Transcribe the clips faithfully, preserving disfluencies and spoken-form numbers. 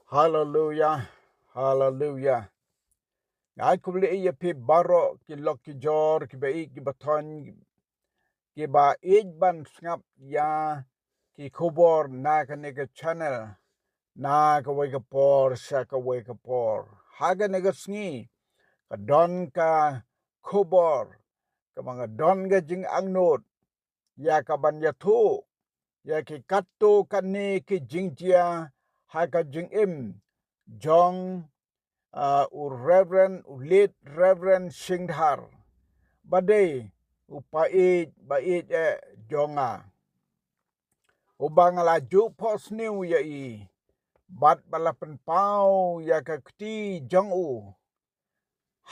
Haleluya. Haleluya. Nga ai khublei ïa phi baroh ki lok ki jor, ki ba ïeit ki ba thoiñ, ki ba ïeit ban sngap ïa ki khubor na kane ka channel, na kawei ka por sha kawei ka por. Ha kane ka sngi ka don ka khubor kaba nga don ka jingangnud ïa ka ban ïathuh ïa ki katto katne ki jingjia ha ka jingim jong, ah, u Reverend, u Late Reverend Singdhar, ba dei u paid ba ïeit eh jong nga, uba nga la ju phohsniew ïa i bad ba la pynpaw ïa ka kti jong u.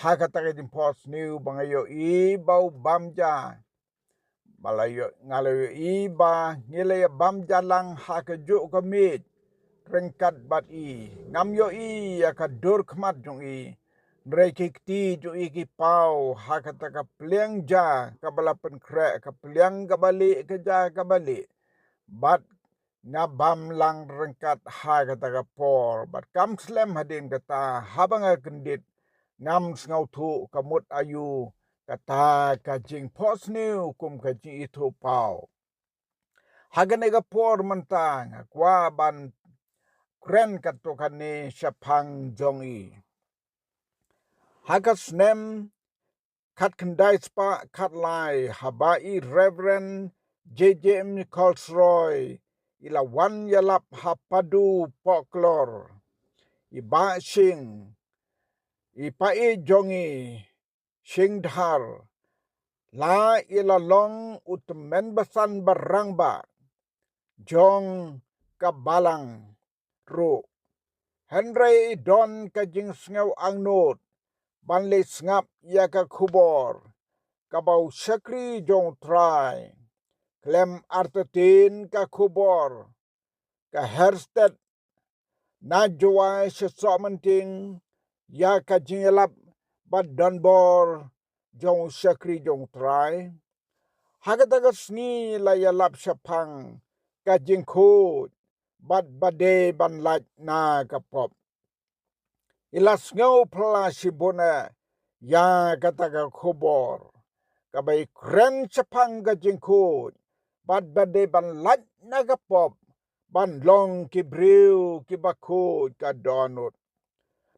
Ha kata ka jingphohsniew ba nga ïohi ba u bam ja, ba la ïoh, nga la ïohi ba ngi la ïa bam ja lang ha kajuh ka miej ryngkat bad i. Ngam ïohi ïa ka dur khmat jong i, hynrei ki kti jong i ki paw ha kata ka pliang ja kaba la pynkhreh, ka pliang kaba lieh, ka ja kaba lieh. Bad nga bam lang ryngkat ha kata ka por, bad kam slem hadien kata, haba nga kyndit, ngam sngewthuh ka mut aïu kata ka jingphohsniew kum ka jingithuhpaw. Ha kane ka por mynta nga kwah ban kren katto katne shaphang jong i. Ha ka snem khatkhyndai spah khatlai, haba i Reverend J J M Colsroy i la wan ïalap ha Padu Poklor, i Bah Sing, i paid jong i Singdhar, la i la long u tymmen basan ba rangbah jong ka balang ruh. Hynrei i don ka jingsngew angnud ban leit sngap ïa ka khubor kaba u shakri jong u Trai. Khlem artatien ka khubor, ka herstet na Jowai sha Sohmynting ïa ka jingïalap ba donbor jong u shakri jong u Trai. Ha kata ka sngi la ïalap shaphang ka jingkhuid bad ba dei ban lait na ka pop. I la sngew phylla shibun eh ïa kata ka khubor kaba i kren shaphang ka jingkhuid bad ba dei ban lait na ka pop, ban long ki briew kiba khuid ka dohnud.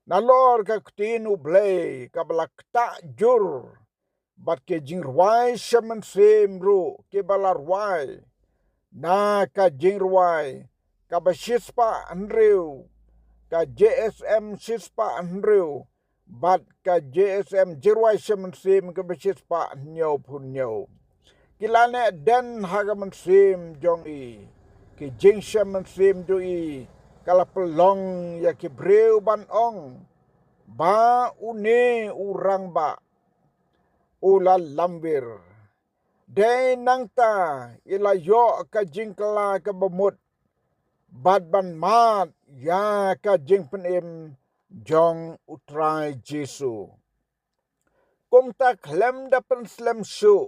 Nalor ka ktien U Blei kaba la ktah jur, bad ki jingrwai sha mynsiem ruh kiba la rwai na ka jingrwai kaba shispah hynriew, ka J S M shispah hynriew, bad ka J S M jingrwai sha mynsiem kaba shispah hynñiewphew hynñiew. Ki la neh den ha ka mynsiem jong i, ki jingshem mynsiem jong i ka la pynlong ïa ki briew ban ong ba une u rangbah u la lamwir. Dei nangta i la ïoh ka jingkylla kaba mut bad ban mad ïa ka jingpynim jong u Trai Jisu. Kumta khlem da pynslem shuh,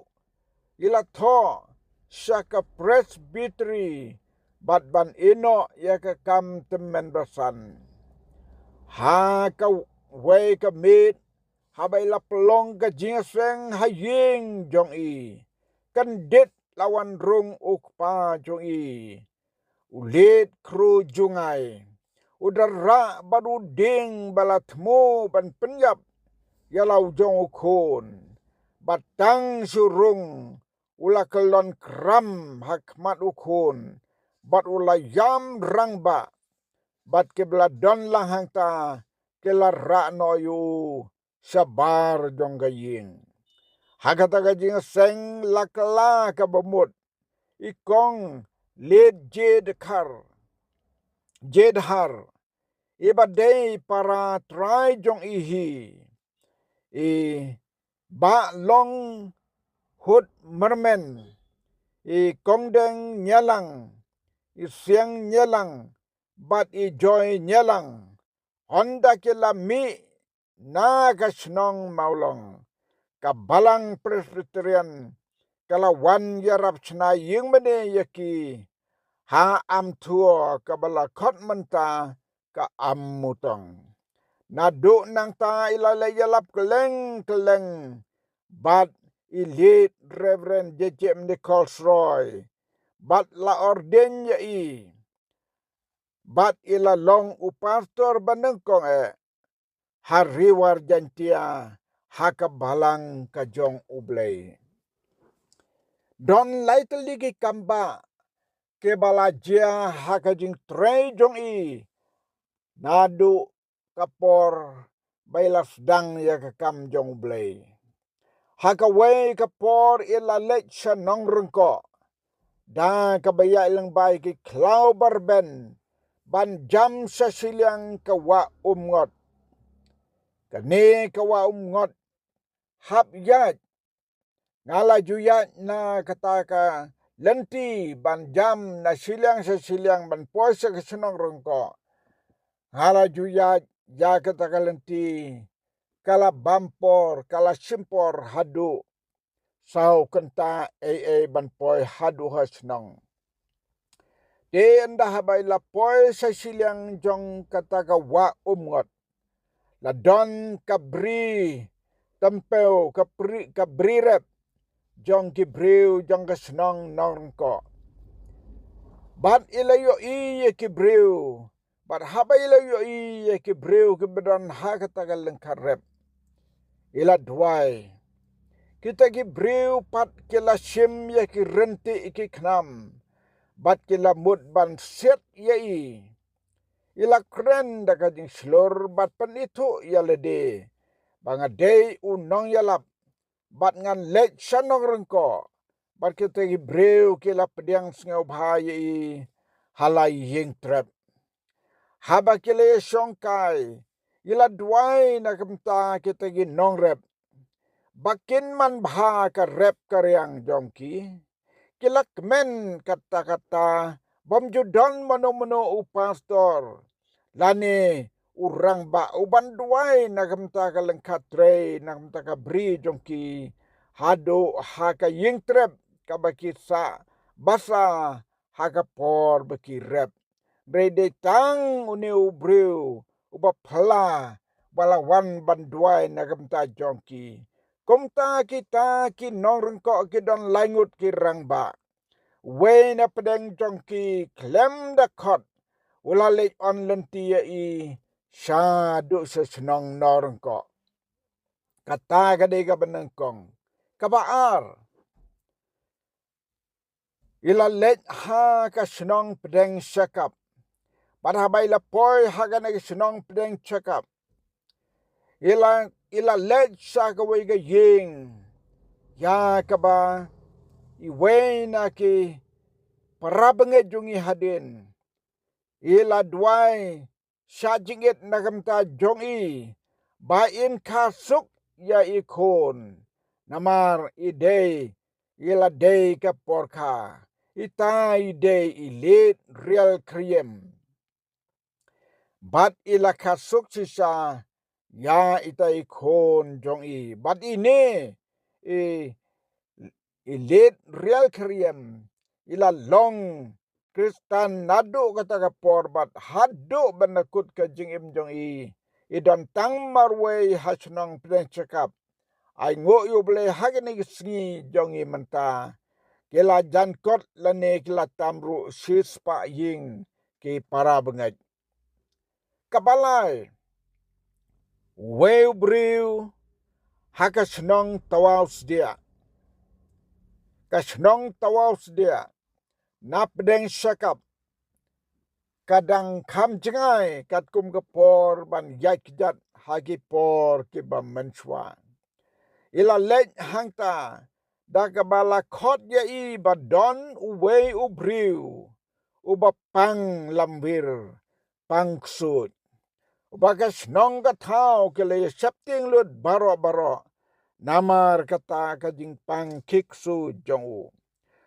i la thoh sha ka presbytery bad ban ïehnoh ïa ka kam tymmen basan. Ha kawei ka miet, haba i la pynlong ka jingïaseng ha ïing jong i, kyndit la wan rung u kpa jong i, u Late Khru Jngai, u da rah bad u dieng ba la thmu ban pynïap ïa la u jong u khun. Bad tang shu rung u la kyllon kram ha khmat u khun, bad u la ïam rangbah, bad kiba la don lang hangta ki la rah noh ïa u shabar jong ka ïing. Ha kata ka jingïaseng la kylla kaba mut, i kong Late J Dhar, J Dhar, i ba dei para trai jong i hi, i Bah Long Hut Myrmen, i Kong Deng Nyalang, i Siang Nyalang, bad i Joy Nyalang, hynda ki la mih na ka shnong Mawlong, ka Balang Presbyterian ka la wan ïarap shna ïing mane ïa ki Ha Amthur kaba la khot mynta ka Amutong. Naduh nangta i la leit ïalap kylleng kylleng bad i Late Reverend J J M D Colsroy bad la ordain ïa i bad i la long u pastor ba nyngkong eh ha Ri War Jaintia ha ka Balang ka jong U Blei. Don lai tylli ki kambah kiba la jia ha ka jingtrei jong i naduh ka por ba i la sdang ïa ka kam jong U Blei. Ha kawei ka por i la leit sha Nongryngkoh da kaba ïaid lyngba ki khlaw ba rben ban jam sha shiliang ka Wah Umngot. Kane ka Wah Umngot hap ïaid, nga la ju ïaid na kata ka lynti ban jam na shiliang sha shiliang ban poi sha ka shnong Ryngkoh. Nga la ju ïaid ïa kata ka lynti, ka la bam por, ka la shim por haduh saw kynta ei ei ban poi haduh ha shnong. Te ynda haba i la poi sha shiliang jong kata ka Wah Umngot, la don ka bri tympew, ka bri, ka bri rep jong ki briew jong ka shnong Nongryngkoh. Bad i la ïohi ïa ki briew, bad haba i la ïohi ïa ki briew kiba don ha kata ka lyngkha rep, i la duwai. Kita ki briew pat ki la shim ïa ki rynti ki khnam bad ki la mut ban siat ïa i. I la kren da ka jingshlur bad pynithuh ïa lade ba nga dei u nongïalap bad ngan leit sha Nongryngkoh. Bad kita ki briew ki la pdiang sngewbha ïa i ha la ïing trep. Haba ki la ïashong kai, i la duwai na ka bynta kita ki nongrep ba kin man bha ka rep ka riang jong ki. Ki la kmen katta katta, bym ju don mano mano u pastor lane u rangbah u ban duwai na ka bynta ka lyngkha trei, na ka bynta ka bri jong ki, haduh ha ka ïing trep kaba ki sah basa ha ka por ba ki rep. Hynrei dei tang une u briew uba phylla ba la wan ban duwai na ka bynta jong ki. Kumta kita ki nongryngkoh ki don lai ngut ki rangbah. Uwei na pdeng jong ki khlem da khot u la leit on lynti ïa i shaduh sha shnong Nongryngkoh. Kata ka dei kaba nyngkong. Kaba ar, i la leit ha ka shnong Pdeng Shakap. Bad haba i la poi ha kane ka shnong Pdeng Shakap, i la, i la leit sha kawei ka ïing ïa kaba iwei na ki para bangeit jong i hadien i la duwai sha jingit na ka bynta jong i ba in kha suk ïa i khun. Namar i dei, i la dei ka por kha, ita i dei i Late Rial Kyriem. Bad i la kha suk shisha ïa ita i khun jong i. Bad ine i, i Late Rial Kyriem i la long Khristan naduh kata ka por bad haduh ban da kut ka jingim jong i, i don tang marwei ha shnong Pdeng Shakap. Ai nguh ïa U Blei ha kine ki sngi jong i mynta ki la jan kot lane ki la tam ruh shispah ïing ki para bangeit. Kaba lai, uwei u briew ha ka shnong Tawawsdiah. Ka shnong Tawawsdiah na Pdeng Shakap ka dang kham jngai katkum ka por ban ïaid kjat ha ki por kiba mynshuwa. I la leit hangta da kaba la khot ïa i ba don uwei u briew uba pang lamwir, pang ksuid, uba ka shnong ka thaw ki la ïa sheptieng lut baroh baroh namar kata ka jingpang ki ksuid jong u.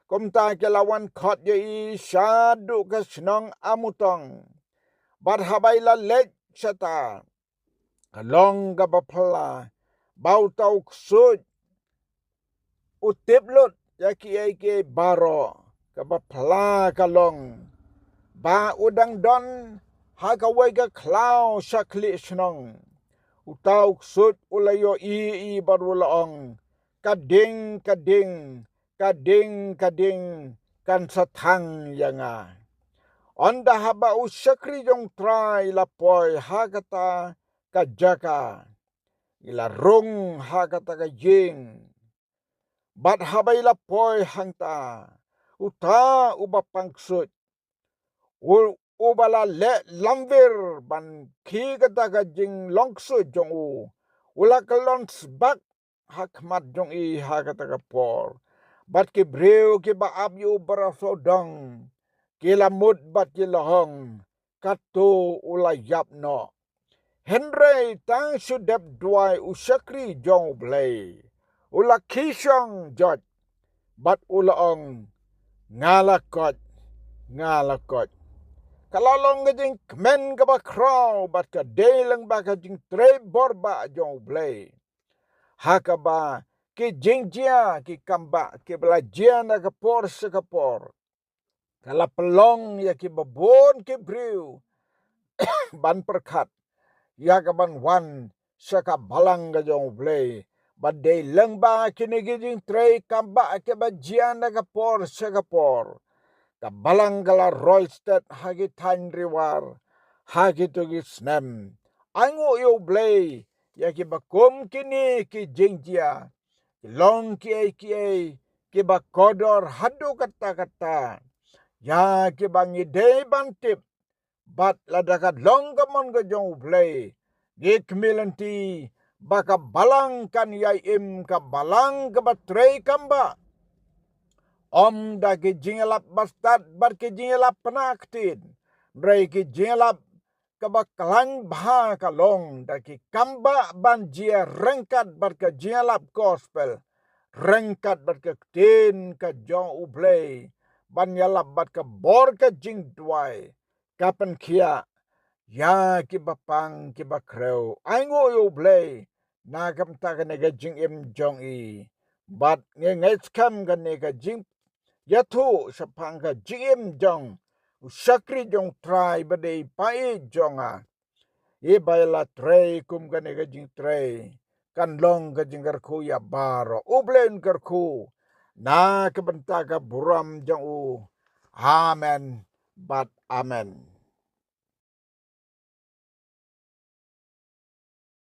Kumta ki la wan khot ïa i shaduh ka shnong Amutong. Bad haba i la leit shata, ka long kaba phylla ba uta u ksuid u tip lut ïa kiei kiei baroh. Kaba phylla ka long kpa u dang don ha kawei ka khlaw sha khlieh shnong. Uta u ksuid u la ïohi i bad u la ong, ka ding, ka ding, ka ding, ka ding, kan sa thang ïa nga. Ynda haba u shakri jong u Trai la poi ha kata ka jaka, i la rung ha kata ka ïing. Bad haba i la poi hangta, uta uba pang ksuid, u, uba la leh lamwir ban khie kata ka jinglong ksuid jong u, u la kyllon sbak ha khmat jong i ha kata ka por. Bad ki briew kiba ap ïa u barasawdong ki la mut bad ki la ong, kato u la ïap noh. Hynrei tang shu dep duwai u shakri jong U Blei, u la khie shong joit bad u la ong, nga la koit, nga la koit. Ka la long ka jingkmen kaba khraw bad ka dei lyngba ka jingtrei bor ba jong U Blei, ha kaba ki jingjia ki kam ba kiba la jia na ka por sha ka por, ka la pynlong ïa kiba bun ki briew ban pyrkhat ïa ka ban wan sha ka balang ka jong U Blei. Bad dei lyngba kine ki jingtrei kam ba kiba jia na ka por sha ka por, ka balang ka la roi stet ha ki thaiñ riwar ha kito ki snem. Ainguh ïa U Blei ïa kiba kum kine ki jingjia, ki long kiei kiei kiba kordor haduh katta katta, ïa kiba ngi dei ban tip. Bad lada ka long ka mon ka jong U Blei, ngi khmih lynti ba ka balang kan ïai im, ka balang kaba trei kam ba, ym da ki jingïalap bastad bad ki jingïalap pynaktin, hynrei ki jingïalap kaba khlaiñ bha ka long da ki kam ba ban jia ryngkat bad ka jingïalap gospel, ryngkat bad ka ktien ka jong U Blei, ban ïalap bad ka bor ka jingduwai, ka pynkhiah ïa kiba pang kiba khrew. Ainguh ïa U Blei na ka bynta kane ka jingim jong i. Bad ngi ngeit skhem kane ka jingïathuh shaphang ka jingim jong u shakri jong U Trai ba dei pa i jong nga, iba la trei kum kane ka jingtrei, kan long ka jingkyrkhu ïa baroh. U Blei un kyrkhu na ka bynta ka burom jong u. Amen bad amen.